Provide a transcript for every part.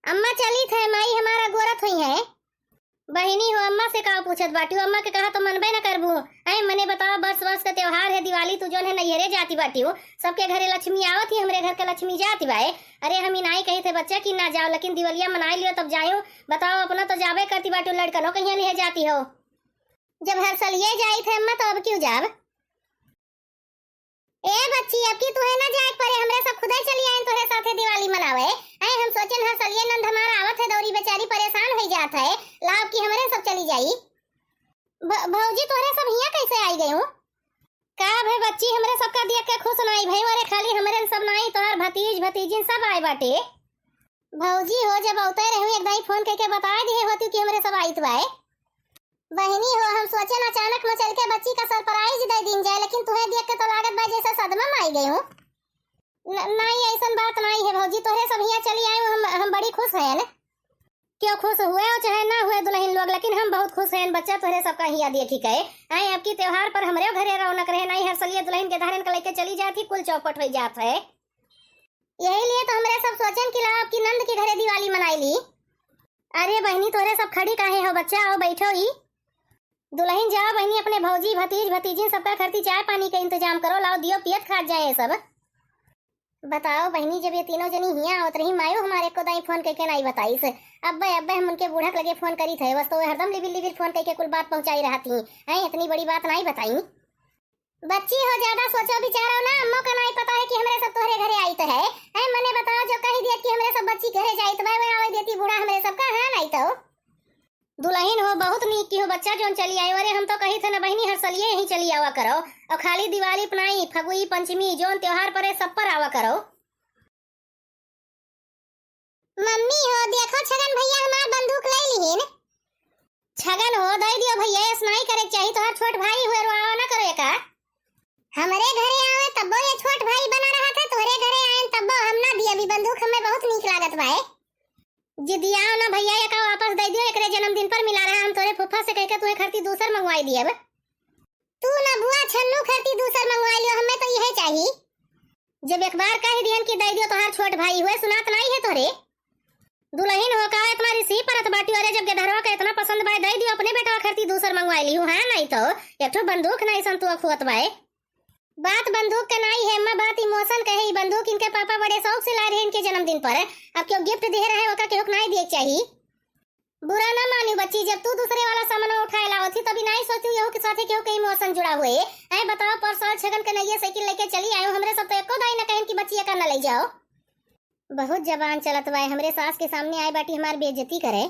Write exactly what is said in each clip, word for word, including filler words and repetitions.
अम्मा चलित है, माई हमार अगोरत होइहैं। बहिनी हो, अम्मा से का पूछत बाटिउ? अम्मा के कहा तो मनबे न करबू। ऐ मने बताओ, बरस बरस के त्योहार है दिवाली, तू जौन है नैहरे जाति बाटिउ, सबके घरे लक्ष्मी आवत ही, हमरे घर के लक्ष्मी जाति बाए। अरे हम ई नाई कहित है बच्चा कि ना जाओ, लेकिन दिवलिया मनाइ लियो तब जायो। बताओ, अपना तो जाबे करति बाटिउ, लड़कनो कहिया लिहे जाति हो। जब हर सलिये जाइत है अम्मा, तो अब क्यों जाब? ए बच्ची, अब की तुहे ना जाए के परे, हमरे सब खुदे चली आइन तोहरे साथे दिवाली मनावे। ऐ हम सोचेन हर सलिये नंद हमार आवत है, दौरी बेचारी परेशान होइ जात है, लाओ अब की हमरे सब चली जाई। भ-, भौजी तोहरे सब हियाँ कैसे आई गयूँ? का भे बच्ची, हमरे सबका देख के खुश नाई भई? अरे खाली हमरे सब नाई, तोहार भतीज भतीजिन सब आए बाटे। भौजी हो, जब औते रहू एक दाई फोन कइके बताइ दिहे होतिउ कि हमरे सब आइत बाए। बहिनी हो, हम सोचेन अचानक में चल के बच्ची का surprise दे दीन जाए, लेकिन तुहे देख के तो लागत बा जैसे सदमा में आई गयूँ। न-, नाई, अइसन बात नाई है भौजी, तोहरे सब हियाँ चली आयूँ, हम, हम बड़ी खुश हयन। क्यों खुश हुए हो चाहे ना हुए दुलहिन लोग, लेकिन हम बहुत खुश हयन बच्चा तोहरे सबका हियाँ देखि के। ऐ अब की त्योहार पर हमरे घरे रौनक रहे, नाई हर सलिये दुलहिन के धारन के लइके चली जात ही, कुल चौपट होइ जात है। यही लिए तो हमरे सब सोचेन कि लाओ अब की नंद के घरे दिवाली मनाई ली। अरे बहिनी, तोहरे सब खड़ी काहे हो बच्चा, आओ बैठो ई। दुलहिन जाओ बहिनी, अपने भौजी भतीज भतीजिन सबका खरती चाय पानी के इंतजाम करो, लाओ दियो पियत खात जाए ये सब। बताओ बहिनी, जब ये तीनों जनी हियाँ आवत रही, मायो हमारे एको दाई फोन कइके नाई बताइस। अब्बे अब्बे हम उनके बूढ़ा के लगे फोन करित है, बस तो वे हरदम लिबिर लिबिर फोन कइके कुल बात पहुँचाई रहत ही। ऐ इतनी बड़ी बात नाई बताई। बच्ची हो, ज्यादा सोचो विचारो ना, अम्मो का नाई पता है कि हमरे सब तोहरे घरे आइत है। ऐ मने बताओ, जो कहि दियत कि हमरे सब बच्ची घरे जाइत बा, वे आवे देती बूढ़ा हमरे सब का, हाँ नाई तो। दुलहिन हो, बहुत नीक किहो बच्चा जौन चली आयो। अरे हम तो कहित है ना बहिनी, हर सलिये यहीं चली आवा करो, और खाली दिवाली पर नाई, फगुई पंचमी जौन त्योहार परे सब पर आवा करो। मम्मी हो, देखो छगन भैया हमार बंदूक लइ लिहिन। छगन हो, दइ दियो भैया, ऐस नाई करे के चाही, तोहार छोट भाई हुए, रोआवा ना करो एका। हमरे घरे आवे तब्बो ये छोट भाई बना रहत है, तोहरे घरे आएन तब्बो हम ना दियब, ई बंदूक हमें बहुत नीक लागत बाए। जिदियाओ ना भैया, एका वापस दइ दियो, एकरे जन्मदिन पर मिला रहा, हम तोरे फूफा से कहिके तुहे खरती दूसर मंगवाई दियब। तू ना बुआ छन्नू खरती दूसर मंगवाई लियो, हमें तो यह चाही। जब एक बार कहि दिहन कि दइ दियो तोहार छोट भाई हुए, सुनात नाई है तोहरे। दुलहिन हो का इतना रिसी परत बाटिउ? अरे जब गेदहरवा का इतना पसंद बाए, दइ दियो अपने बेटवा खरती दूसर मंगवाई लिहू, हाँ नाई तो एक ठो बंदूक नाई संतुआ खुअत बाए। बात बंदूक के नाई है अम्मा, बात emotion के है। ई बंदूक इनके पापा बड़े शौक से लाए रहे इनके जन्मदिन पर। अब केहू gift दिहे रहे, ओका केहू के नाई दिए के चाही। बुरा ना मानियो बच्ची, जब तू दूसरे वाला सामान उठाए लावत ही, तभी नाई सोचू यहू के साथे केहू के emotion जुड़ा हुए। ऐ बताओ, पर साल छगन के नइये साइकिल लेके चली आयो, हमरे सब तो एको दाई न कहन कि बच्ची एका न ले जाओ। बहुत जबान चलत बाए, हमरे सास के सामने आए बाटी हमार बेइज्जती करे।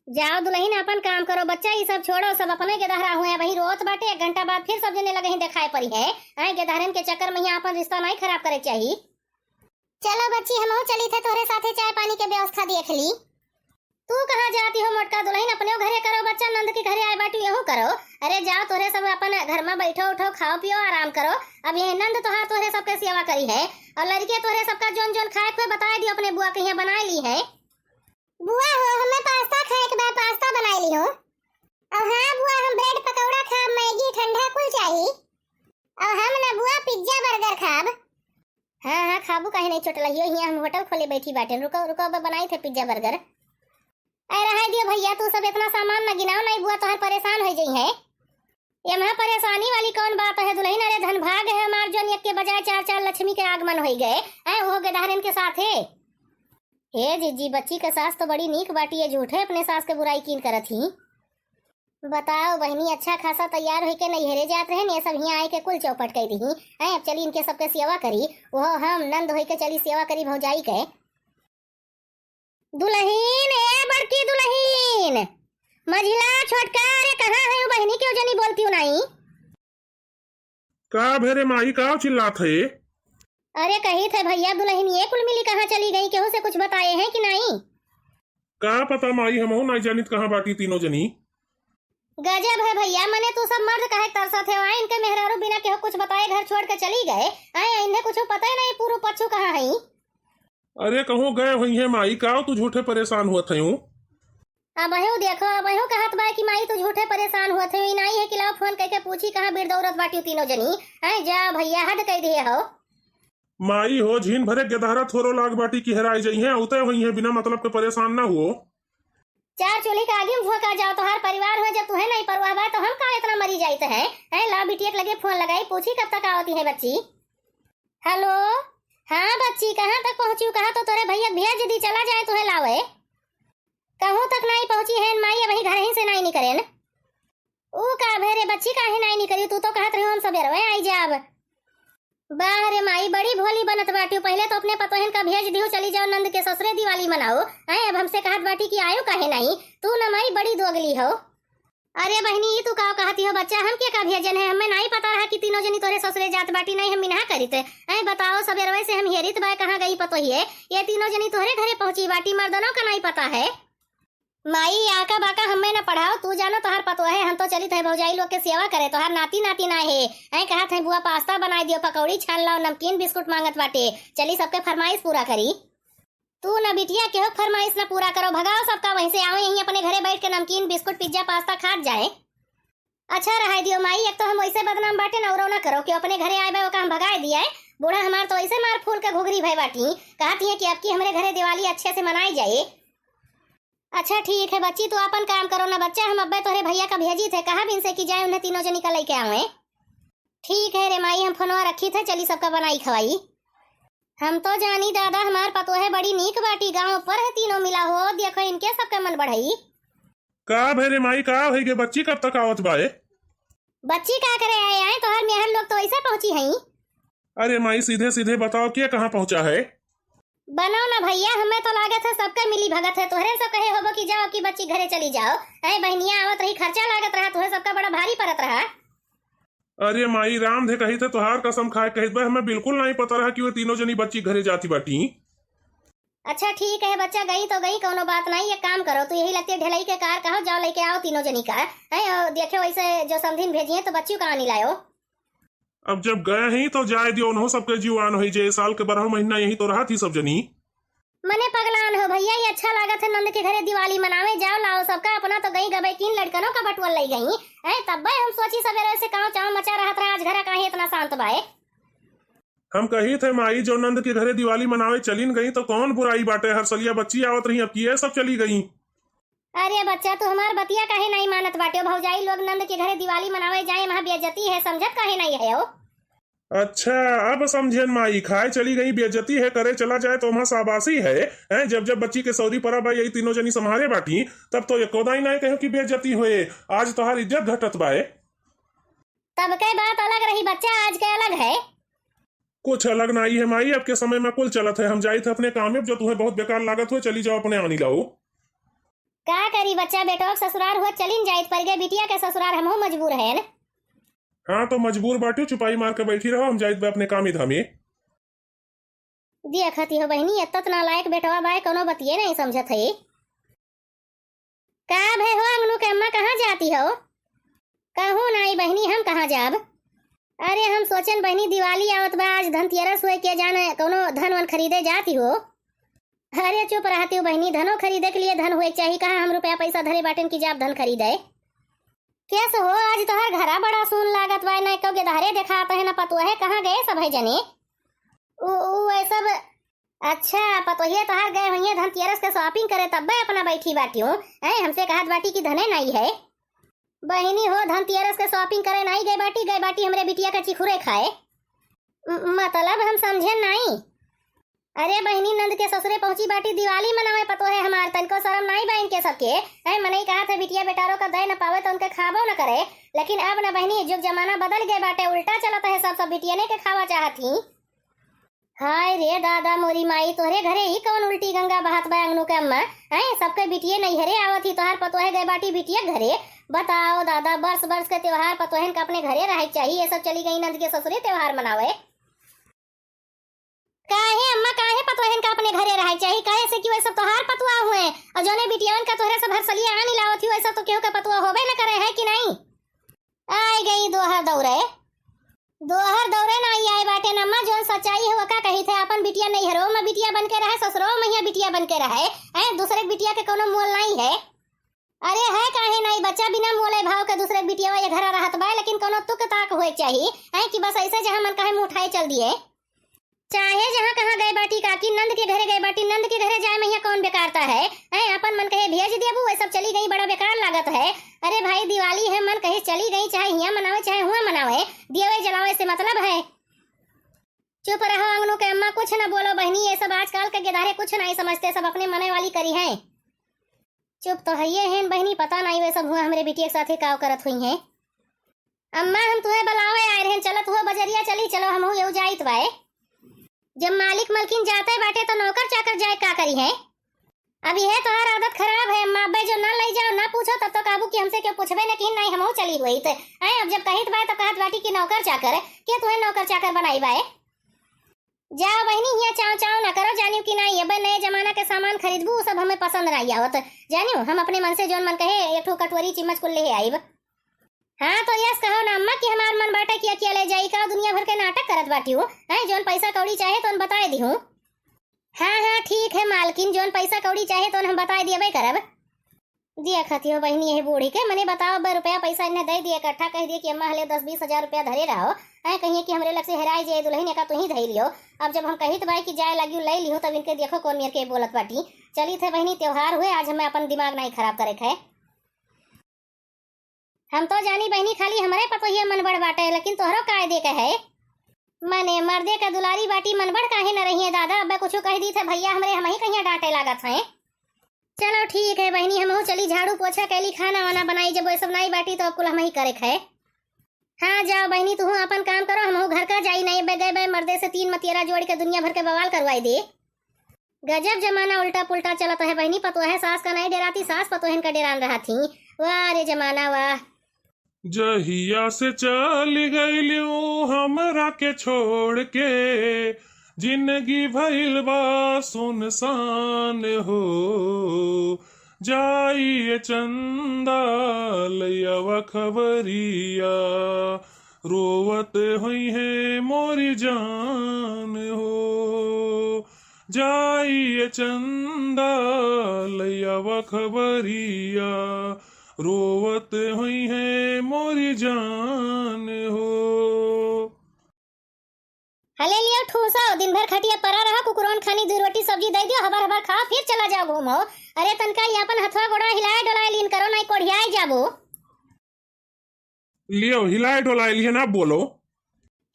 जाओ दुलहिन, आपन काम करो। बच्चा, ई सब छोड़ो, सब अपने गेदहरा हुए। वही रोत बाटे, एक घंटा बाद फिर सब जने लगहीं देखाए परी है। आए गेदहरन के चक्कर में यहाँ आपन रिश्ता नाई खराब करे के चाही। चलो बच्ची, हमहू चली थे तोहरे साथे, चाय पानी के व्यवस्था देख ली। तू कहाँ जाती हो मोटका दुलहिन, अपने घरे करो। बच्चा, नंद के घरे आए बाटू, यहू करो। अरे जाओ, तोहरे सब अपन घर में बैठो उठो, खाओ पियो, आराम करो। अब यही नंद तोहार तोहरे सबके सेवा करी है, और लड़के तोहरे सबका जोन जोन खाए खुए बताए दियो, अपने बुआ कहिया बनाए ली है। बुआ हो, हमें पास्ता खाए के बा, पास्ता बनाए ली हो। और हाँ बुआ, हम ब्रेड पकौड़ा खाब, मैगी ठंडा कुल चाही। और हम ना बुआ पिज्जा बर्गर खाब। हाँ हाँ खाबू, काहे नहीं चोटलहियो, हियाँ हम होटल खोले बैठी बाटेन। रुको रुको, अब बनाई थे पिज्जा बर्गर। अरे रहाई दियो भैया, तू सब इतना सामान ना गिनाओ, नहीं बुआ तोहर परेशान हो जाई है। एमा परेशानी वाली कौन बात है दुलहिन? अरे धन भाग है हमार, जोन एक के बजाय चार चार लक्ष्मी के आगमन होई गए हैं, ओहो गेदहरन के साथे। हे जीजी, बच्ची के सास तो बड़ी नीक बाटी है, झूठे अपने सास के बुराई कीन करत ही। बताओ बहिनी, अच्छा खासा तैयार होई के नैहरे जात रहे, ये सब हियाँ आए के कुल चौपट कई दिही। हैं, अब चली इनके सबके सेवा करी, ओहो हम नंद होई के चली सेवा करी भौजाई के। दुलहिन, ए बड़की दुलहिन, मझिला छोटका, अरे कहाँ है वो बहिनी, क्यों जनी बोलती हो नाई? का भेरे माई, का चिल्लात है? अरे कही थे भैया, दुलहिन ये कुल मिली कहाँ चली गई, केहू से कुछ बताए हैं कि नाई? का पता माई, हमहू नाई जानित कहाँ बाटी तीनों जनी। गजब है भैया, मने तू सब मर्द काहे तरसत है? आए इनके मेहरारू बिना केहू कुछ बताए घर छोड़ के चली गए। आए इन्हें कुछ पता ही नहीं पूर्व पच्छू कहाँ है। अरे कहूँ गए हुई है माई, का तू झूठे परेशान हुआ थे? अबहू देखो, अबहू कहत बा कि माई तू झूठे परेशान हुआ थे, ई नाई है कि लाओ फोन करके पूछी कहाँ बीर दौड़त बाटी तीनों जनी। आए जा भैया, हद कह दिए हो। माई हो, झीन भरे गेदहरा थोरो लाग बाटी कि हेराई जइहें, उतय होइहें, बिना मतलब के परेशान ना हुओ। चार चूल्ही के आगी में झोंका जाओ, तोहार परिवार हो, जब तुहें नहीं परवाह बा, तो हम का इतना मरी जाइत है? हैं, ला बिटिया के लगे फोन लगाई, पूछी कब तक आवती है बच्ची। हेलो, हाँ बच्ची, कहाँ तक पहुँची? कहा तो तोरे भैया के भेज दी, चला जाए तुहें लावे। कहूँ तक नहीं पहुँची है माई, अबहीं घर ही से नहीं निकरेन। ऊ का भे रे बच्ची, काहे नाई निकली? तू तो कहत रही हम सबेरवे आई जाब। वाह रे माई, बड़ी भोली बनत बाटियो। पहिले तो अपने पतोहन का भेज दियो, चली जाओ नंद के ससुरे दिवाली मनाओ। हैं, अब हमसे कहत बाटी कि आयो काहे नाई? तू न माई बड़ी दोगली हो। अरे बहिनी, ई तू का कहती हो बच्चा, हम के का भेजन है? हमें नाई पता रहा कि तीनों जनी तोहरे ससुरे जात बाटी, नाई हम मिनहा करित। हैं, बताओ, सबेरवे से हम हेरित बा कहाँ गई पतोहिए। ये तीनों जनी तोहरे घरे पहुँची बाटी, मर्दनों का नाई पता है। माई, आका बाका हमें न पढ़ाओ, तू जानो तोहार पतोह है, हम तो चलित है भौजाई लोग के सेवा करे, तोहार नाती नाती ना है। हैं कहत है बुआ पास्ता बनाए दियो, पकौड़ी छान लाओ, नमकीन बिस्कुट मांगत बाटे, चली सबके फरमाइश पूरा करी। तू न बिटिया केहू के फरमाइश न पूरा करो, भगाओ सबका वहीं से, आओ यहीं अपने घरे बैठ के नमकीन बिस्कुट पिज्जा पास्ता खात जाए। अच्छा रहाई दियो माई, एक तो हम वैसे बदनाम बाटे न, औरो न करो कि अपने घरे आए बा ओका हम भगाए दिया है। बूढ़ा हमार तो ऐसे मार फूल के घुघरी भय बाटी, कहती है कि अब की हमरे घरे दिवाली अच्छे से मनाई जाए। अच्छा ठीक है बच्ची, तू अपन काम करो ना बच्चा, हम अब्बे तोहरे भैया का भेजी थे, कहा बिन से कि जाए उन्हें तीनों जनी का लेके आवे। ठीक है रे माई, हम फोनवा रखी थे, चली सबका बनाई खवाई। हम तो जानी दादा, हमार पतोहे बड़ी नीक बाटी, गाँव पर है तीनों मिला हो, देखो इनके सबके मन बढ़ई। का भे रे माई, का होई गे बच्ची, कब तक आवत बाए? बच्ची का करे आए, आए तोहर मेहर लोग तो ऐसे पहुँची हई। अरे माई, सीधे सीधे बताओ, के कहाँ पहुँचा है? बनो ना भैया, हमें तो लागत है सबके मिली भगत है, तोहरे सब कहे होबो कि जाओ कि बच्ची घरे चली जाओ। ऐ बहनिया आवत रही, खर्चा लागत रहा, तोहरे सबका बड़ा भारी पड़त रहा। अरे माई, राम धे कही थे, तोहार कसम खाए कहित बा, हमें बिल्कुल नहीं पता रहा कि वो तीनों जनी बच्ची घरे जाती बाटी। अच्छा ठीक है बच्चा, गई तो गई, कौनो बात नहीं। एक काम करो, तू यही लगती ढिलाई के कार कहो, जाओ लेके आओ तीनों जनी का। हैं, और देखो वैसे जो समधिन भेजी है तो बच्चियों का नहीं लायो। अब जब गए ही तो जाए दियो, उन्हों सबके जीवान होई जे, साल के बारह महीना यही तो रहा थी सब जनी। मने पगलान हो भैया, ये अच्छा लागत है नंद के घरे दिवाली मनावे, जाओ लाओ सबका, अपना तो गई गबे कीन लड़कनों का बटुअल लई गई। हैं, तब्बे हम सोची सबेरे से काव चाव मचा रहत रहा, आज घरा काहे इतना शांत बाए। हम कही थे माई, जो नंद के घरे दिवाली मनावे चलिन गई तो कौन बुराई बाटे, हर सलिया बच्ची आवत रही, अब की ये सब चली गई। अरे बच्चा, तू हमार बतिया काहे नहीं मानत बाटे? भौजाई लोग नंद के घरे दिवाली मनावे जाए, वहाँ बेइज्जती है, समझत काहे नहीं है हो? अच्छा, अब समझेन माई, खाए चली गई, बेइज्जती है, करे चला जाए तो वहाँ शाबाशी है, हैं? जब जब बच्ची के सौरी परा बा, यही तीनों जनी संभारे बाटी, तब तो एको दाई नहीं कहो कि बेइज्जती होए। आज तोहार इज्जत घटत बाए। तब के बात अलग रही बच्चा, आज के अलग है। कुछ अलग ना आई है माई, अब के समय में कुल चलत है। हम जाइत है अपने काम में, जो तुम्हें बहुत बेकार लागत हुए, चली जाओ अपने आनी लाओ। का करी बच्चा, बेटवा के ससुरार हुआ चलिन जाइत पर गए, बिटिया के ससुरार हमहू मजबूर है न। हाँ तो मजबूर बाटियो, चुपाई मार के बैठी रहो, हम जाइत बा अपने कामी धामी। देखती हो बहिनी, एतना नालायक बेटवा बाय, कोनो बतिये नहीं समझत है। का भे हो अंगनू के अम्मा, कहाँ जाती हो? कहूँ नाई बहिनी, हम कहाँ जाब? अरे हम सोचन बहिनी, दिवाली आवत बा, आज धनतेरस हुए, के जाने कौनो धन वन खरीदे जाती हो। अरे चुप रहती हो बहिनी, धनो खरीदे के लिए धन हुए के चाही। कहाँ हम रुपया पैसा धरे बाटेन कि जाब धन खरीदे? कैसे हो, आज तोहर घरा बड़ा सून लागत बा, न एको गेदहरे देखात है, न पतोहे, कहाँ गए सब है जने? उ, उ, ऐ सब, अच्छा, पतोहिए तोहार गए होइहें धनतेरस के shopping करे, तब्बे अपना बैठी बाटी हूँ। हैं, हमसे कहत बाटी कि धने नाई है। बहिनी हो, धनतेरस के shopping करे नाई गए बाटी, गए बाटी हमरे बिटिया का चिखुरे खाए। म-, मतलब हम समझे नाई। अरे बहिनी, नंद के ससुरे पहुँची बाटी दिवाली मनावे पतोहे हमार, तनको शरम नाई बा इनके सबके। हैं, मनई कहत है बिटिया बेटारो का दे न पावे तो उनके खाबो न करे, लेकिन अब न बहिनी, जुग जमाना बदल गए बाटे, उल्टा चलत है सब, सब बिटियने के खावा चाहत ही। हाय रे दादा मोरी माई, तोहरे घरे ही कौन उल्टी गंगा बहत बा अंगनू के अम्मा? हैं, सबके बिटिये नैहरे आवत ही, तोहार पतोहे गए बाटी बिटिया के घरे। बताओ दादा, बरस बरस के त्योहार पतोहन का अपने घरे रहे के चाही, ये सब चली गई नंद के ससुरे त्योहार मनावे। काहे अम्मा, काहे पतोहन का अपने घरे रहे के चाही? काहे से कि वह सब तोहार पतुआ हुए, और जोने बिटियावन का तोहरे सब हर सलिया आनी लावत ही, वह सब तो केहू के पतुआ होबे न करे है कि नहीं? आइ गई दोहर दौरे। दोहर दौरे ना आई आए बाटे न अम्मा, जौन सच्चाई है वो का कही थे, अपन बिटिया नैहरो में बिटिया बन के रहे, ससुरो में हिया बिटिया बन के रहे, हैं, दूसरे के बिटिया के कोनो मोल नहीं है। अरे है काहे नहीं, बच्चा बिना मोले भाव के दूसरे के बिटिया ये घरा रहत बा, लेकिन कोनो तुक ताक होए के चाही, हैं, कि बस ऐसे जहाँ मन कहे मुँह उठाए चल दिए। चाहे जहाँ कहाँ गए बाटी काकी, नंद के घरे गए बाटी, नंद के घरे जाए में यहाँ कौन बेकारता है? हैं, अपन मन कहे भेज देबू, वे सब चली गई, बड़ा बेकार लागत है। अरे भाई, दिवाली है, मन कहे चली गई, चाहे हियाँ मनावे, चाहे हुआँ मनावे, दियवे जलावे से मतलब है। चुप रहो अंगनू के अम्मा, कुछ न बोलो बहिनी, ये सब आजकल के गेदहरे कुछ नहीं समझते, सब अपने मने वाली करी हैं। चुप तो हइये हैं बहिनी, पता नहीं वे सब हुआँ हमरे बिटिया के साथे काव करत हुई हैं। अम्मा, हम तुहे बलावे आए रहेन, चलत हुआ बजरिया चली, चलो हमहू यहू जाइत बाए। जब मालिक मलकिन जाते बाटे तो नौकर चाकर जाए का करी हैं? अब यह तोहार आदत खराब है अम्मा, अब्बे जो ना लई जाओ ना पूछो तब तो कहबू कि हमसे क्यों पूछबे न कि नहीं हमहू चली हुई तो। हैं, अब जब कहित बाए तो कहत बाटी कि नौकर चाकर, के तुहे नौकर चाकर बनाई बाए? जाओ बहिनी, हियाँ चाव चाव ना करो, जानियो कि नहीं, अबे नए जमाना के सामान खरीदबू, उ सब हमें पसंद नहीं आवत। जानियो, हम अपने मन से जौन मन कहे, एक ठो कटोरी, चम्मच कुल ले आइब। हाँ, तो यस कहो ना अम्मा कि हमार मन बाटे कि अकेले जाई का, दुनिया भर के नाटक करत बाटियो। हैं, जौन पैसा कौड़ी चाहे तौन बताए दिहूँ। हाँ, हाँ, ठीक है मालकिन, जौन पैसा कौड़ी चाहे तौन हम बताए दियबे करब। दिया खाती हो बहिनी, यही बूढ़ी के मने बताओ, बे रुपया पैसा इन्हें दे दिए इकट्ठा, कह दिए कि अम्मा हले दस बीस हजार रुपया धरे रहो, ऐ कहिए कि हमरे लग से हेराई जाए दुल्हन, एका तुही धई लियो। अब जब हम कहित बाई कि जाए लागियो ले लियो, तब इनके देखो कौन मेर के बोलत बाटी। चली थे बहिनी, त्योहार हुए, आज हमें अपन दिमाग नहीं खराब करे के है। हम तो जानी बहिनी, खाली हमरे पतोहिया मनबड़ बाटे, लेकिन तोहरो कायदे के है। मने मर्दे का दुलारी बाटी, मनबड़ काहे न रही है दादा? अब्बे कुछ कह दी थे भैया हमरे, हम ही कहिया डांटे लागत हैं। चलो ठीक है बहिनी, हमहू चली झाड़ू पोछा कैली, खाना वाना बनाई, जब वे सब नाई बाटी तो अब कुल हम ही करे खे। हाँ जाओ बहिनी, तुहू अपन काम करो, हमहू घर का जाई, नहीं बे गए बे मर्दे से तीन मतियरा जोड़ के दुनिया भर के बवाल करवाई दे। गजब जमाना उल्टा पुल्टा चलत है बहिनी, पतोहे सास का नहीं डेराती, सास पतोहन का डेरान रहा थी। वाह रे जमाना वाह। जहिया से चल गइल्यो हमरा के छोड़ के, जिंदगी भइल बा सुनसान हो। जाइए चंदा लइयावा खबरिया, रोवत होइहैं मोरी जान हो। जाइए चंदा लइयावा खबरिया, रोवत होइहैं मोरी जान हो। हले लियो ठूसो, दिन भर खटिया परा रहो, कुकुरन खानी दू रोटी सब्जी दे दियो, हबर हबर खाओ, फिर चला जाओ घूमो। अरे तनका ये अपन हथवा गोड़ा हिलाए डोलाए लीन करो, नहीं कोढ़ियाए जाबो। लियो हिलाए डोलाए लिए ना बोलो।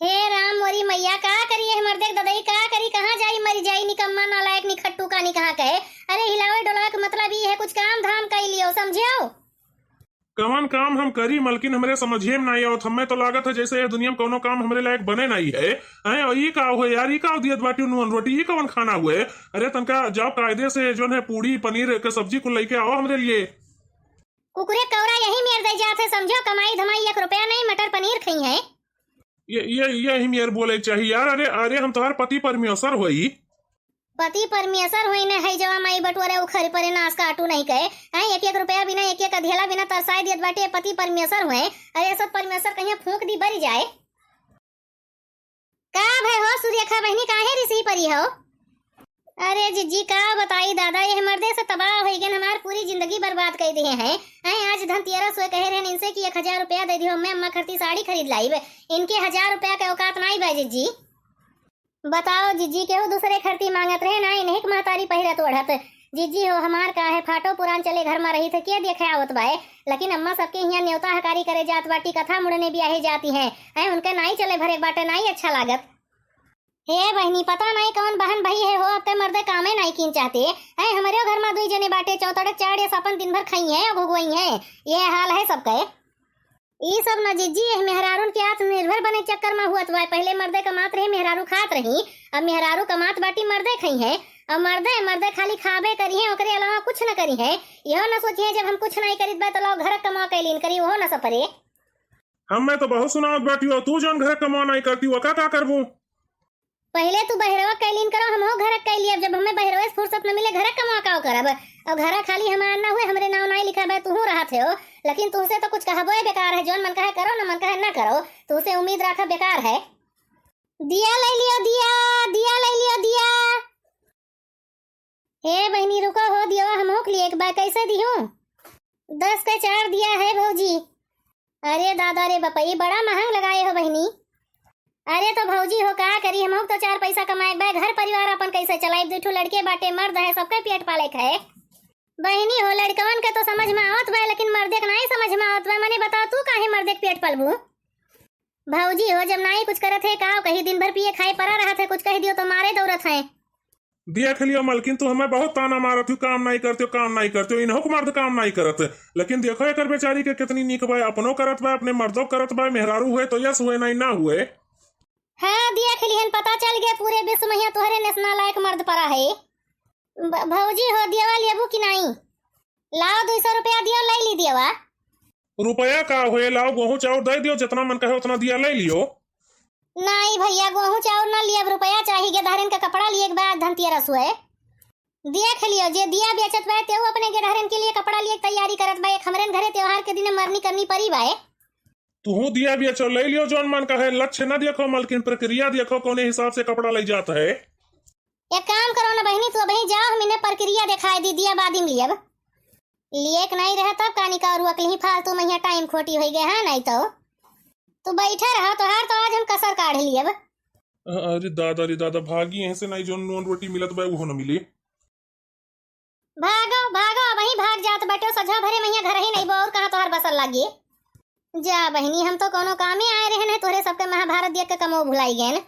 हे राम मोरी मैया, का करी ये मर्दे के ददई, का करी, कहाँ जाई मरी जाई, निकम्मा नालायक निखट्टू का नी कहाँ कहे। अरे हिलावे डोलावे के मतलब ई है कुछ काम धाम कई लियो, समझियो। कवन काम हम करी मलकिन, हमरे समझिए में नाई आवत। हमें तो लागत है जैसे ये दुनिया में कौनो काम हमरे लायक बने नाई है। हैं, और ई का हो यार, ई का दियत बाटी नून रोटी, ई कवन खाना हुए? अरे तनका जाओ कायदे से जौन है पूड़ी पनीर के सब्जी कुल लेके आओ हमरे लिए। कुकुरे कौरा यही मेर दे जात है, समझो, कमाई धमाई एक रुपया नहीं, मटर पनीर खई है। ये, ये, यही मेर बोले चाहिए यार। अरे, अरे हम तोहार पति परमेश्वर होई। पति परमेश्वर होई ने है जवा माई बटुअरे उखर परे नाश काटू नहीं कहे। हैं, एक एक रुपया बिना, एक एक अधेला बिना तरसाए दियत बाटे, पति परमेश्वर होए। अरे सब परमेश्वर कहीं फूंक दी बरी जाए। का भय हो सुरेखा बहिनी, काहे रिसी परी हो? अरे जिज्जी का बताई दादा, ये मर्दे से तबाह हो गए, हमार पूरी जिंदगी बर्बाद कर दिए हैं। हैं, आज धनतेरस होए कहे रहे इनसे कि एक हजार रुपया दे दियो, मैं अम्मा खरती साड़ी खरीद लाइब। इनके हजार रुपया के औकात नाई बा जिज्जी। बताओ जिज्जी, केहू दूसरे खरती मांगत रहे ना, इन्हीं के महतारी पहिरत ओढ़त। जिज्जी हो हमार का है, फाटो पुरान चले घर में रही थे, के देखे आवत बाए। लेकिन अम्मा सबके हियां न्योता हकारी करे जात बाटी, कथा मुड़ने बियाहे जाती हैं। हैं, उनके नाई चले भरे बाटे, नाई अच्छा लागत। हे बहिनी, पता नाई कौन बहन भई है हो, अब ते मर्दे कामे नाई कीन चाहते। हैं, हमरे घर में दुई जने बाटे, चौतड़क चार ये अपन दिन भर खाई हैं और घुगुआई हैं। ये हाल है सबके। ई सब न जिज्जी, यह मेहरारून के आत्मनिर्भर बने चक्कर में हुअत बा। पहले मर्दे कमात रही, मेहरारू खात रही, अब मेहरारू कमात बाटी, मर्दे खई हैं। अब मर्दे, मर्दे खाली खाबे करी हैं, ओकरे अलावा कुछ न करी हैं। यहो न सोचिए, जब हम कुछ नाई करीत बा, तो लोग घर कमा कैलीन करी, ओहो न सपरे। हमें तो बहुत सुनावत बाटी हो, तू जौन घर कमा नाई करती, वो का, का करबू? पहले तू बहिरवा कैलीन करो, हमहू घर कैली। अब जब हमें बहिरवे से फुर्सत न मिले, घर कमा का करब? और घर खाली हमार ना हुए, हमरे नाव नाई लिखा बे, तू रहा थे हो, लेकिन तुहसे तो कुछ कहबो ही बेकार है। जौन मन कहे करो, न मन कहे ना करो, तुहसे उम्मीद रखा बेकार है। दिया ले लियो, दिया, दिया ले लियो, दिया। हे बहिनी, रुको हो, दियवा हमहू के लिए एक बार कैसे दिहूँ? दस के चार दिया है भौजी। अरे दादा रे बापा, ये बड़ा महंग लगाए हो बहिनी। अरे तो भौजी हो, का करी, हमहू के तो चार पैसा कमाए के बा, घर परिवार अपन कैसे चलाइब? दुइ ठो लड़के बाटे, मर्द है, सबके पेट पाले के है। बहिनी हो, लड़कवन के तो समझ में आवत बा, लेकिन मर्दे के नाई समझ में आवत बा। मने बताओ, तू काहे मर्दे के पेट पालबू? भौजी हो, जब नाई कुछ करत है, का कही, दिन भर पिए खाए परा रहत है, कुछ कह दियो तो मारे दौड़त है। देख लियो मलकिन, तू हमें बहुत ताना मारत हो, काम नाई करते हो, काम नाई करते हो, इन्हों को मर्द काम नाई करत। लेकिन देखो एकर बेचारी के कितनी नीक बा, अपनो करत बा, अपने मर्दो करत बा, मेहरारू हुए तो यस हुए, नाई ना हुए। हाँ, देख लिहन, पता चल गया पूरे विश्व में यहाँ तोहरे नेस नालायक मर्द परा है। ब-, भौजी हो, दियवा लेबू कि नाई? लाओ, दुइ सौ रुपया दियो, ले ली दियवा। रुपया का होए, लाओ, गोहूँ चाउर दे दियो, जितना मन कहे उतना दिया, ले लियो। नाई भैया, गोहूँ चाउर ना लियब, रुपया चाही, गेदहरेन का कपड़ा लिए के बाद धनतेरस हुए। देख लियो, जे दिया बेचत बा, तेऊ अपने गेदहरेन के लिए कपड़ा लिए के तैयारी करत बा। एक हमरेन घरे त्योहार के दिने मरनी करनी परी बाए। तुहू दिया बेचो, ले लियो, जौन मन कहे, लक्ष्य न देखो, मलकिन प्रक्रिया देखो, कौने हिसाब से कपड़ा ले जात है। एक काम करो ना बहिनी, तू अबहीं जाओ, हम इन्हें प्रक्रिया देखाए दी, दिया बाद में लियब। लिए के नहीं रहे तब का निकाल रुआ के लिए फालतू में यहाँ टाइम खोटी होई गए, हाँ, नहीं तो तू बैठे रहो, तोहार तो आज हम कसर काढ़ लियब। अ-, अरे दादा रे दादा, भागी यहाँ से, नहीं जौन नून रोटी मिलत बा, उहो न मिली। भागो, भागो, अबहीं भाग जात बाटे, सझा भरे महिया घर ही नहीं बा, और कहाँ तोहार बसल लागी? जा बहिनी, हम तो कोनो कामे आए रहे नहीं, तोहरे सबके महाभारत देख के कमो भुलाई गए।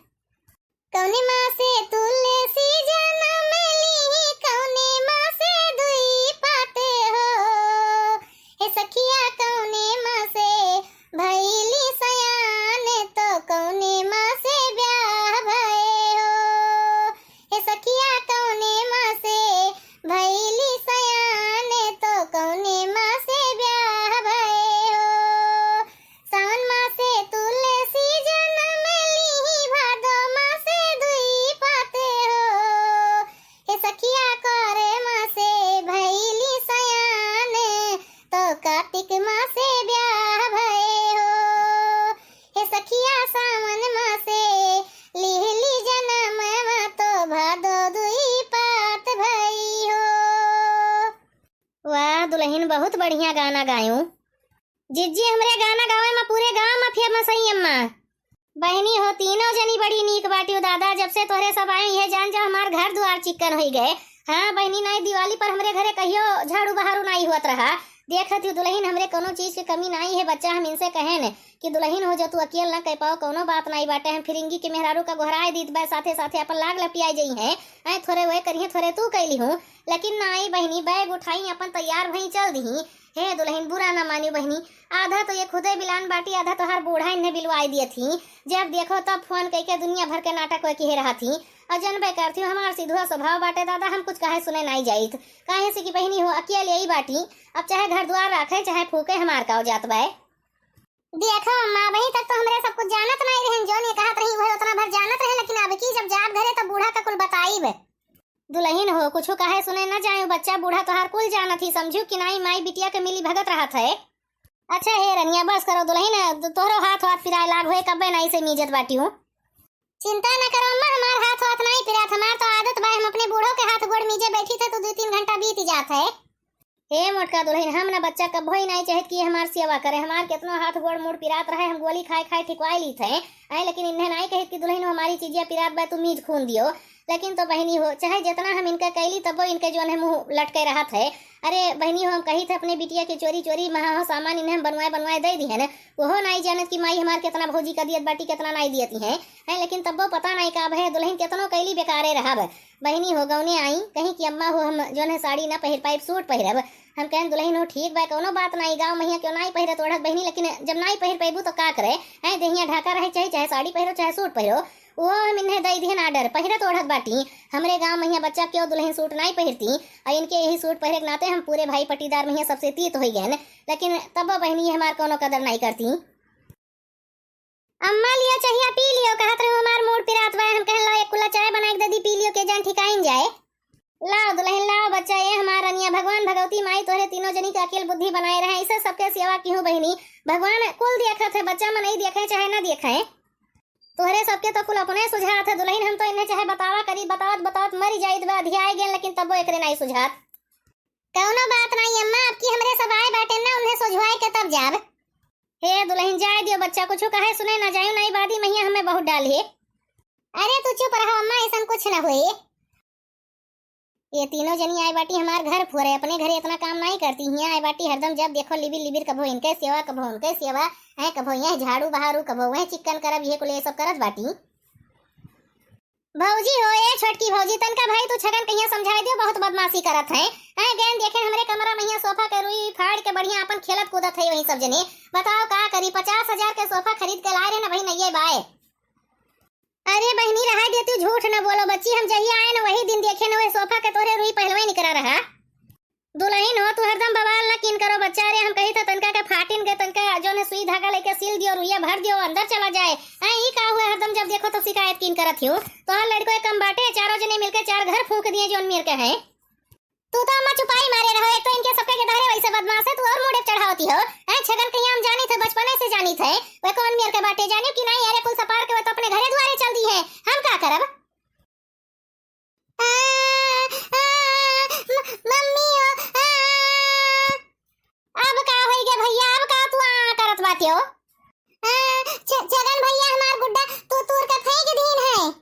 कौने माँ से तुलसी जन्म लीही, कौने माँ से दुई पात हो। हे सखिया, कौने माँ से भैली सयान, तो कौने माँ से ब्याह भए हो। हे सखिया, कौने माँ से भैली सयान, तो कौने माँ से ब्याह भए हो। सावन मासे तुलसी जनम लीही, भादो मासे दुई पात हो। हे सखिया, करे मासे भैली सयान, तो कार्तिक मासे ब्याह भए हो। हे सखिया, सावन मासे लिहली जनम, तो भादो दुई पात भई हो। वाह दुलहिन, बहुत बढ़िया गाना गायू। जिज्जी, हमरे गाना गावे में पूरे गांव में फेमस है अम्मा। बहिनी हो, तीनों जनी बड़ी नीक बाटियो दादा, जब से तोहरे सब आए, ये जान जाओ हमार घर दुआर चिक्कन होई गए। हाँ बहिनी, नाई दिवाली पर हमरे घरे कहियो झाड़ू बहारू नाई होत रहा। देखत ही दुलहिन, हमरे कोनो चीज के कमी नाई है। बच्चा हम इनसे कहेन कि दुलहिन हो जो तू अकेल ना कह पाओ, कोनो बात नाई बाटे, हम फिरिंगी के मेहरारू का गोहराए दीत बा, साथे साथे अपन लाग लपियाए जई हैं। ऐ थोरे वह करिहे, थोरे तू कैली हूँ। लेकिन नाई बहिनी, बैग उठाई अपन तैयार भई चल दिही। हे दुलहिन, बुरा ना मानियो बहिनी, आधा तो ये खुदे बिलान बाटी, आधा तोहार बूढ़ा इन्हें बिलवाई दिए थी। जब देखो तब फोन कइके दुनिया भर के नाटक वे किहे रहा थी। और जनबे करती हो हमार सिधुआ स्वभाव बाटे दादा, हम कुछ कहे सुने नाई जाइत। काहे से कि बहिनी हो अकेले ही बाटी, अब चाहे घर द्वार राखे चाहे फूके, हमार का जात बाय। देखो अम्मा, अबहीं तक तो हमरे सब कुछ जानत नाई रहन, जौन ये कहत रही वह उतना भर जानत रहे, लेकिन अब की जब जाब घरे तो बूढ़ा का कुल बताइब। दुलहिन हो, कुछो कहे सुने न जाए, बच्चा बूढ़ा तोहार कुल जानत ही, समझू कि नाई माई बिटिया के मिली भगत रहत है। अच्छा हे रनिया, बस करो दुलहिन, तोहरो हाथ वाथ पिराए लाग होए, कब्बे नाई से मीजत बाटी हूँ। चिंता न करो अम्मा, हमार हाथ वाथ नाई पिरात, हमार तो आदत बा, हम अपने बूढ़ो के हाथ गोड़ मीजे बैठी थे तो दो तीन घंटा बीत जात है। हे मोटका दुलहिन, हम ना बच्चा कब्बो ही नाई चाहत कि ये हमार सेवा करे। हमार कितनो हाथ गोड़ मुड़ पिरात रहे, हम गोली खाए खाए ठिकवाए लीत हैं। आए लेकिन इन्हें नाई कहित कि दुलहिन हो हमारी चीजिया पिरात बा, तू मीज खून दियो। लेकिन तो बहिनी हो, चाहे जितना हम इनका कैली तबो इनके जौन है मुँह लटके रहत है। अरे बहिनी हो, हम कहित है अपने बिटिया के चोरी चोरी महा हो सामान इन्हें हम बनवाए बनवाए दे दी है ना। वहो नाई जानत कि माई हमार कितना भौजी का दियत बाटी, कितना नाई दियत ही हैं। हैं, लेकिन तब्बो पता नाई का अब है, दुलहिन कितनो कैली बेकारे रहब। बहिनी हो गौने आई, कहीं कि अम्मा हो हम जौन है साड़ी ना पहिर पाइब, सूट पहिरब। हम कहन दुलहिन हो ठीक बा, कौनो बात नाई, गाँव महिया क्यों नाई पहिरत ओढ़त बहिनी, लेकिन जब नाई पहिर पैबू तो का करे? हैं, देहिया ढाका रहे, चाहे, चाहे साड़ी पहिरो, चाहे सूट पहिरो। वो हम इन्हें दे दिहन order, पहिरत ओढ़त बाटी। हमरे गाँव महिया बच्चा क्यों दुलहिन सूट नाई पहिरती, और इनके यही सूट पहिरे के नाते हम पूरे भाई पट्टीदार महिया सबसे तीत होई गए। लेकिन तब्बो बहिनी हमार कौनो कदर नाई करती। अम्मा लियो चहिया पी लियो, कहत रहे हमार मूड पिरात बा, हम कहन लाओ एक कुल्ला चाय बनाए के दे दी, पी लियो के जान ठिकाइन जाए। लाओ दुलहिन लाओ बच्चा, ये हमार रनिया, भगवान भगवती माई तोहरे तीनों जनी के अकिल बुद्धि बनाए रहे, ऐसे सबके सेवा की हूँ बहिनी। भगवान कुल देखत है, बच्चा मनई देखे चाहे ना देखे। तोहरे सबके तो कुल अपने सुझात है दुलहिन, हम तो इन्हें चाहे बतावा करी, बतावत बतावत मरी जाइत बा, अधियाए गेन, लेकिन तब्बो एकरे नाई सुझात। कौनो बात नाई अम्मा, अब की हमरे सब आए बाटे ना, उन्हें सोझवाए के तब जाब। ए दुलहिन, जाए दियो बच्चा, कुछु कहे सुने ना जायू, नाई बादी महिया हमें बहुत डाल है। अरे तू चुप रहो अम्मा, ऐसन कुछ ना होए। ये तीनों जनी आए बाटी हमार घर फोरे, अपने घरे इतना काम नाई करती, हियाँ आए बाटी हरदम, जब देखो लिबिर लिबिर, कभो इनके सेवा, कभो उनके सेवा, हैं, कभो यह झाड़ू बहारू, कभो वह चिक्कन करब, ये कुल ये सब करत बाटी। भौजी हो, ए छोटकी भौजी, तनका भाई तू छगन कहिया समझाए दियो, बहुत बदमाशी करत है। हैं, गैन देखे हमरे कमरा में हियाँ सोफा के रुई फाड़ के बढ़िया अपन खेलत कूदत है वही सब जने। बताओ का करी, पचास हजार के सोफा खरीद के लाए रहे ना भाई, नइये बाए। अरे बहिनी, रहा दे तू, झूठ न बोलो बच्ची, हम जहिया आए न वही दिन देखे न वही सोफा के तोहरे रुई पहलवे निकरा रहा। दुलहिन हो, तू हरदम बवाल न कीन करो बच्चा रे, हम कही था तनका के फाटिन के तनका जौन है सुई धागा लेके सिल दियो, रुइया भर दियो, अंदर चला जाए। ऐ ई का हुआ, हरदम जब देखो तो शिकायत कीन करत हियो। तोहर लड़को एक कम बाटे, चारों जने मिलके चार घर फूंक दिए जौन मेर के हैं। तू तो अम्मा चुपाई मारे रहो, एक तो इनके सबके के धरे वैसे बदमाश है, तू और मूड़े चढ़ावती हो। ऐ छगन कहिया हम जानी थे, बचपने से जानी थे, वे कौन मेर के बाटे जानियो कि नहीं। अरे कुल सपार के वो तो अपने घरे दुआरे चल दी है, हम का करब? आ, आ, म-, मम्मी हो, आ। अब का होई गे भैया, अब का तू आ करत बाटे हो? आ, छ-, छगन भैया हमार गुड्डा तू तूर के फेंक दीन है।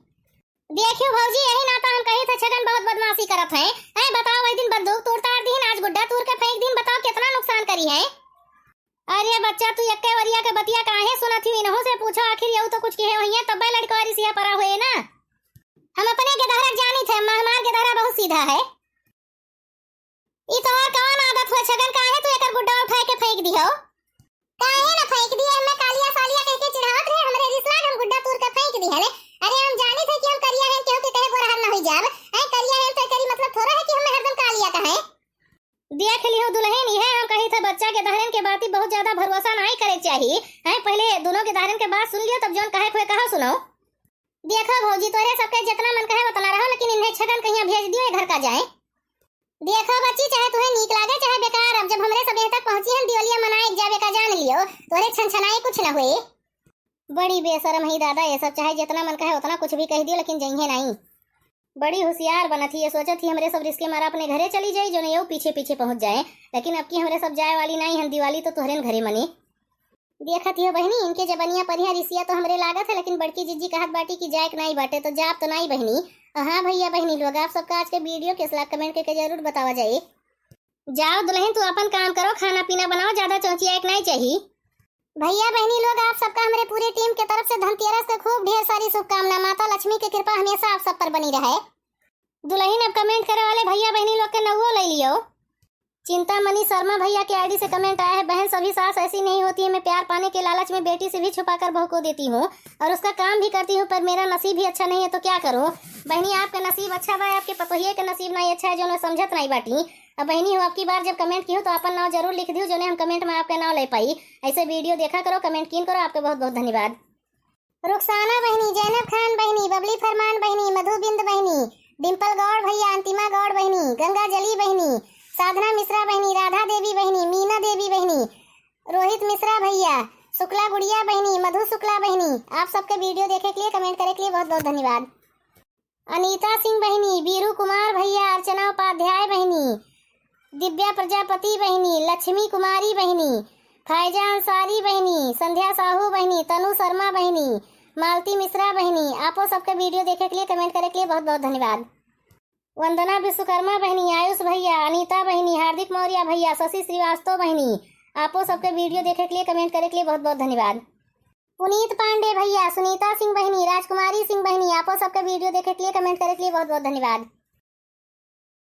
देखियो भौजी, यही नाता हम कही थे छगन बहुत बदमाशी करत है। ऐ बताओ, वही दिन बंदूक तूर तार दीन, आज गुड्डा तूर के फेंक दीन, बताओ कितना नुकसान करी है। अरे बच्चा, तू यक्के वरिया के बतिया काहे सुनत ही? इनहू से पूछो, आखिर यहू तो कुछ किहे होइए, तब्बे लड़कवा रिसिया परा हुए ना। हम अपने गेदहरा के जानी थे, अम्मा, हमार गेदहरा बहुत सीधा है। ई तोहार कौन आदत हुआ छगन, काहे तू एकर गुड्डा उठाए के फेंक दिहो? काहे ना फेंक दिए, हमें कालिया सालिया कह के चिढ़ावत रहे, हमरे रिसला हम गुड्डा तूर के फेंक दिहले। अरे हम जानी थे कि हम करिया हैं, केहू के कहे गोरहर ना हुई जाब। ऐ करिया हैं तो करी मतलब थोड़ा है कि हमें हरदम कालिया कहे। देख लिहो दुलहिन, इहे हम कही थे, बच्चा के दहरन के बाती बहुत ज्यादा भरोसा नाई करे के चाही। हैं, पहले दोनों के दहरन के बात सुन लियो, तब जौन कहे खोए कहा सुनो। देखो भौजी, तोरे सबके जितना मन कहे उतना रहो, लेकिन इन्हें छगन कहिया भेज दियो, ये घर का जाए। देखो बच्ची, चाहे तुम्हें नीक लागे चाहे बेकार, अब जब हमरे सब यहाँ तक पहुँची हैं, दिवालिया मनाए जावे का जान लियो, तोरे छनछनाए कुछ न हुए। बड़ी बेशरम है दादा, ये सब चाहे जितना मन कहे उतना कुछ भी कह दियो, लेकिन जइहे नाई। बड़ी होशियार बनत ही, ये सोचत ही हमरे सब रिस्के मारा अपने घरे चली जाई, जो नहीं पीछे पीछे पहुँच जाए। लेकिन अब की हमरे सब जाए वाली नाई हन, दिवाली तो तोहरे न घरे मने। देखत ही हो बहिनी, इनके जबनिया परिया रिसिया तो हमरे लागत है, लेकिन बड़की जिज्जी कहत बाटी कि जाए के नाई बाटे, तो जाब तो नाई बहिनी। और हाँ भैया बहिनी लोग, आप सबका आज के वीडियो कैसा लगा, कमेंट करके जरूर बतावा जाए। जाओ दुलहिन, तू अपन काम करो, खाना पीना बनाओ, ज्यादा चौचिया एक नाई चाही। भैया बहिनी लोग, आप सबका हमरे पूरे टीम के तरफ से धनतेरस के खूब ढेर सारी शुभकामना। माता लक्ष्मी के कृपा हमेशा आप सब पर बनी रहे। दुलहिन, अब कमेंट करे वाले भैया बहिनी लोग के नौवो ले लियो। चिंतामणि शर्मा भैया के आईडी से कमेंट आया है, बहन सभी सास ऐसी नहीं होती है, मैं प्यार पाने के लालच में बेटी से भी छुपाकर बहू को देती हूँ और उसका काम भी करती हूँ, पर मेरा नसीब ही अच्छा नहीं है तो क्या करूँ। बहनी, आपका नसीब अच्छा बा, आपके पतोहिए के नसीब नहीं अच्छा है, जो ना समझत नहीं बाटी। अब बहनी हो, आपकी बार जब कमेंट की हो तो अपन नाव जरूर लिख दियो, जोने हम कमेंट में आपका नाव ले पाई। ऐसे वीडियो देखा करो, कमेंट कीन करो। आपका बहुत बहुत धन्यवाद। रुखसाना बहिनी, जैनब खान बहिनी, बबली फरमान बहिनी, मधुबिंद बहिनी, डिम्पल गौड़ भैया, अंतिमा गौड़ बहिनी, गंगा जली बहिनी, साधना मिश्रा बहिनी, राधा देवी बहिनी, मीना देवी बहिनी, रोहित मिश्रा भैया, शुक्ला गुड़िया बहिनी, मधु शुक्ला बहिनी, आप सबके वीडियो देखे के लिए, कमेंट करे के लिए बहुत बहुत धन्यवाद। अनीता सिंह बहिनी, बीरू कुमार भैया, अर्चना उपाध्याय बहिनी, दिव्या प्रजापति बहिनी, लक्ष्मी कुमारी बहिनी, फायजा अंसारी बहिनी, संध्या साहू बहिनी, तनु शर्मा बहिनी, मालती मिश्रा बहिनी, आपो सबके वीडियो देखे के लिए, कमेंट करे के लिए बहुत बहुत धन्यवाद। वंदना विश्वकर्मा बहिनी, आयुष भैया, अनीता बहिनी, हार्दिक मौर्य भैया, शशि श्रीवास्तव बहिनी, आपो सबके वीडियो देखे के लिए, कमेंट करे के लिए बहुत बहुत धन्यवाद। पुनीत पांडे भैया, सुनीता सिंह बहिनी, राजकुमारी सिंह बहिनी, आपो सबके वीडियो देखे के लिए, कमेंट करे के लिए बहुत बहुत धन्यवाद।